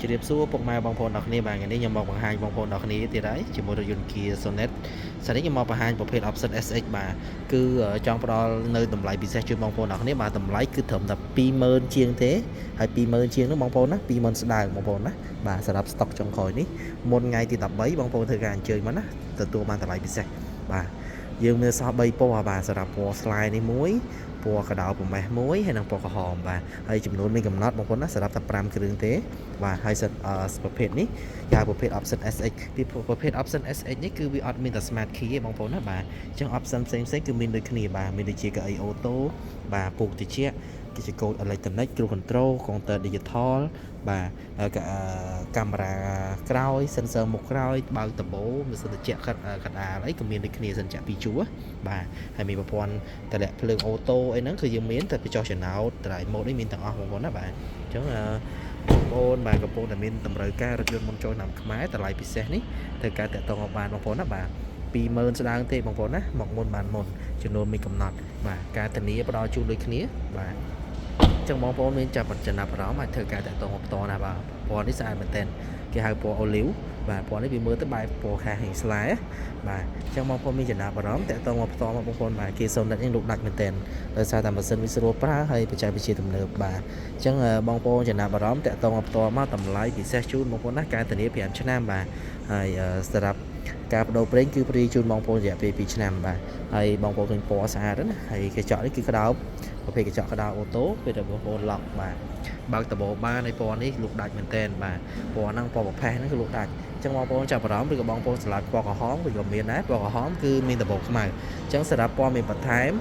ជម្រាបសួរពុកម៉ែបងប្អូនទាំងគ្នាបាទថ្ងៃនេះខ្ញុំមកបង្ហាញបងប្អូនទាំងគ្នាទៀតហើយជាមួយរថយន្ត Kia Sonet សានេះខ្ញុំមកបង្ហាញប្រភេទ option SX បាទគឺចង់ផ្ដល់នៅតម្លៃពិសេសជូនបងប្អូនទាំងគ្នាបាទតម្លៃគឺត្រឹមតែ20000ជាងទេហើយ20000ជាងនោះបងប្អូនណា20000ស្ដើងបងប្អូនណាបាទសម្រាប់ stock ចុងក្រោយនេះមុនថ្ងៃទី13បងប្អូនធ្វើការអញ្ជើញមកណាទទួលបានតម្លៃពិសេសបាទយើងមានសោះ3ពណ៌បាទសម្រាប់ពណ៌ស្លែនេះមួយពណ៌កដោប្រមេះមួយហើយនិងពណ៌ក្រហមបាទហើយចំនួនមានកំណត់បងប្អូនណាសម្រាប់តែ5គ្រឿងទេបាទហើយសិតប្រភេទនេះគេហៅប្រភេទ option SX ពីប្រភេទ option SX នេះគឺវាអត់មានតែ smart key ទេបងប្អូនណាបាទអញ្ចឹង option ផ្សេងផ្សេងគឺមានដូចគ្នាបាទមានដូចជាកៅអី auto បាទពូកត្រជាក់គឺជាកូដ electronic cruise control កុងទ័រ digital បាទកាមេរ៉ាក្រោយ sensor មុខក្រោយបើកដំបូលម៉ាស៊ីនត្រជាក់កដាលអីក៏មានដូចគ្នាសិនចាក់ពីរជួរបាទហើយមានប្រព័ន្ធតម្លាក់ភ្លើង auto អីហ្នឹងគឺយើងមានតែបញ្ចុះចំណោត drive mode នេះមានទាំងអស់បងប្អូនណាបាទអញ្ចឹងបងប្អូនបាទកំពុងតែមានតម្រូវការរថយន្តមុនចូលឆ្នាំខ្មែរតម្លៃពិសេសនេះត្រូវការតាក់ទងមកបានបងប្អូនណាបាទ20000ស្ដើងទេបងប្អូនណាមកមុនបានមុនចំនួនមានកំណត់បាទការធានាផ្ដល់ជូនដូចគ្នាបាទចឹងបងប្អូនមានចាប់ចំណាប់អារម្មណ៍អាចធ្វើការតាក់ទងមកផ្ទាល់ណាបាទពណ៌នេះស្អាតមែនទែនគេហៅពណ៌ olive បាទពណ៌នេះវាមើលទៅបែបពណ៌ខាហេងស្លែបាទអញ្ចឹងបងប្អូនមានចំណាប់អារម្មណ៍តាក់ទងមកផ្ទាល់មកបងប្អូនបាទគេសូនដាក់នេះលោកដាច់មែនទែនដោយសារតែម៉ាស៊ីនវាស្រួលប្រើហើយបច្ចេកវិទ្យាទំនើបបាទអញ្ចឹងបងប្អូនចំណាប់អារម្មណ៍តាក់ទងមកផ្ទាល់មកតម្លៃពិសេសជូនបងប្អូនណាការធានា5ឆ្នាំបាទហើយសម្រាប់ការបដូរប្រេងគឺfree ជូនបងប្អូនរយៈពេល2ឆ្នាំបាទហើយបងប្អូនឃើញពណ៌ស្អាតណាហើយកញ្ចក់នេះគឺក្តោបប្រភេទកញ្ចក់ក្តោប auto ពេលដែលបងប្អូនឡុកបាទបើកដបបានហើយពណ៌នេះលុកដាច់មែនតែនបាទពណ៌ហ្នឹងពណ៌ប្រផេះហ្នឹងគឺលុកដាច់អញ្ចឹងបងប្អូនចាប់អារម្មណ៍ឬក៏បងប្អូនឆ្លាតពណ៌ក្រហមក៏មានដែរពណ៌ក្រហមគឺមានដបខ្មៅអញ្ចឹងសម្រាប់ពណ៌មានបន្ថែម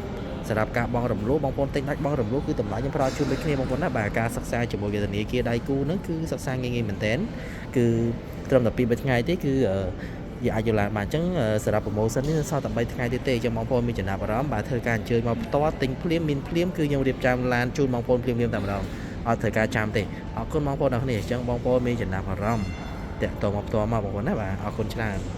សម្រាប់ការបង់រំលោះបងប្អូនទិញដាច់បង់រំលោះគឺតម្លៃខ្ញុំផ្ដល់ជូនដូចគ្នាបងប្អូនណាបាទការសិក្សាជាមួយធនាគារដៃគូហ្នឹងគឺសិក្សាងាយៗមែនទែនគឺត្រឹមតែ2 3ថ្ងៃទេគឺយើងអាចយកឡានបានអញ្ចឹងសម្រាប់ promotion នេះសល់តែ3ថ្ងៃទៀតទេអញ្ចឹងបងប្អូនមានចំណាប់អារម្មណ៍បាទធ្វើការអញ្ជើញមកផ្ទាល់ទិញភ្លាមមានភ្លាមគឺខ្ញុំរៀបចំឡានជូនបងប្អូនភ្លាមៗតែម្ដងអត់ត្រូវការចាំទេអរគុណបងប្អូនទាំងគ្នាអញ្ចឹងបងប្អូនមានចំណាប់អារម្មណ៍តាក់ទងមកផ្ទាល់មកបងប្អូនណាបាទអរគុណច្រើន។